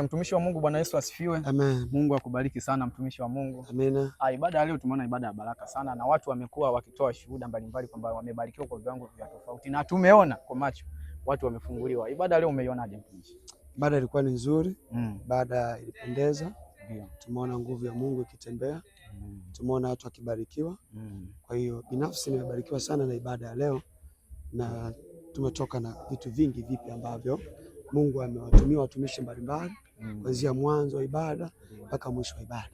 Mtumishi wa Mungu, Bwana Yesu asifiwe. Amen. Mungu akubariki sana mtumishi wa Mungu. Amina. Ibada ya leo tumeona ibada ya baraka sana, na watu wamekuwa wakitoa shuhuda mbalimbali kwamba wamebarikiwa kwa viwango vya tofauti, na tumeona kwa macho watu wamefunguliwa. Ibada ya leo umeionaje mtumishi? Ibada ilikuwa ni nzuri. Ibada ilipendeza. Tumeona nguvu ya Mungu ikitembea. Tumeona watu wakibarikiwa. Kwa hiyo binafsi nimebarikiwa sana na ibada ya leo, na tumetoka na vitu vingi vipya ambavyo Mungu amewatumia watumishi mbalimbali kuanzia mwanzo wa ibada mpaka mwisho wa ibada.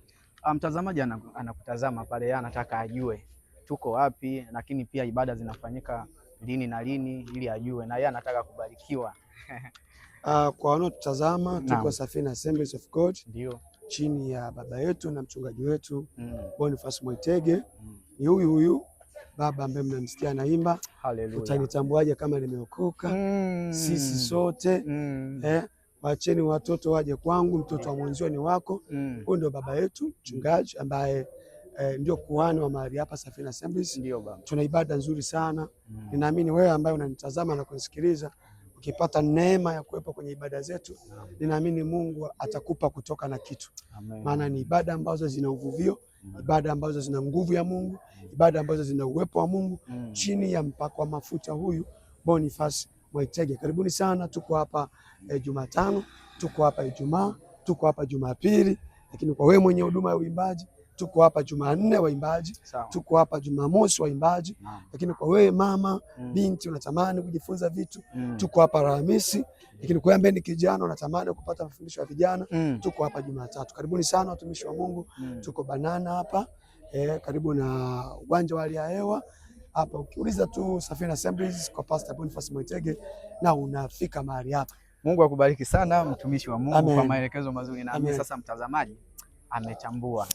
Mtazamaji anakutazama pale, yeye anataka ajue tuko wapi, lakini pia ibada zinafanyika lini na lini, ili ajue na yeye anataka kubarikiwa. Kwa wanaotutazama, tuko Safina Assemblies of God chini ya baba yetu na mchungaji wetu Boniface Mwaitege. Ni huyu huyu baba ambaye mnamsikia anaimba. Haleluya. Utanitambuaje kama nimeokoka? Sisi sote wacheni watoto waje kwangu, mtoto wa mwenzio ni wako. Huyu ndio baba yetu mchungaji ambaye ndio kuhani wa mahali hapa Safina Assemblies. Ndio baba. Tuna ibada nzuri sana. Ninaamini wewe ambaye unanitazama na kunisikiliza, ukipata neema ya kuwepo kwenye ibada zetu, ninaamini Mungu atakupa kutoka na kitu. Maana ni ibada ambazo zina uvuvio, ibada ambazo zina nguvu ya Mungu, ibada ambazo zina uwepo wa Mungu chini ya mpako wa mafuta huyu Boniface Mwaitege. Karibuni sana, tuko hapa Jumatano, tuko hapa Ijumaa, tuko hapa Jumapili, lakini kwa wewe mwenye huduma ya uimbaji tuko hapa Jumanne waimbaji, tuko hapa Jumamosi waimbaji, lakini kwa wewe mama binti unatamani kujifunza vitu tuko hapa Alhamisi, lakini kwa wewe ambaye ni kijana unatamani kupata mafundisho ya vijana tuko hapa Jumatatu. Karibuni sana watumishi wa Mungu. Tuko Banana hapa karibu na uwanja wa hali ya hewa hapa. Ukiuliza tu Safina Assemblies kwa Pastor Boniface Mwaitege na unafika mahali hapa. Mungu akubariki sana mtumishi wa Mungu Amen. kwa maelekezo mazuri, na Amen. sasa mtazamaji amechambua.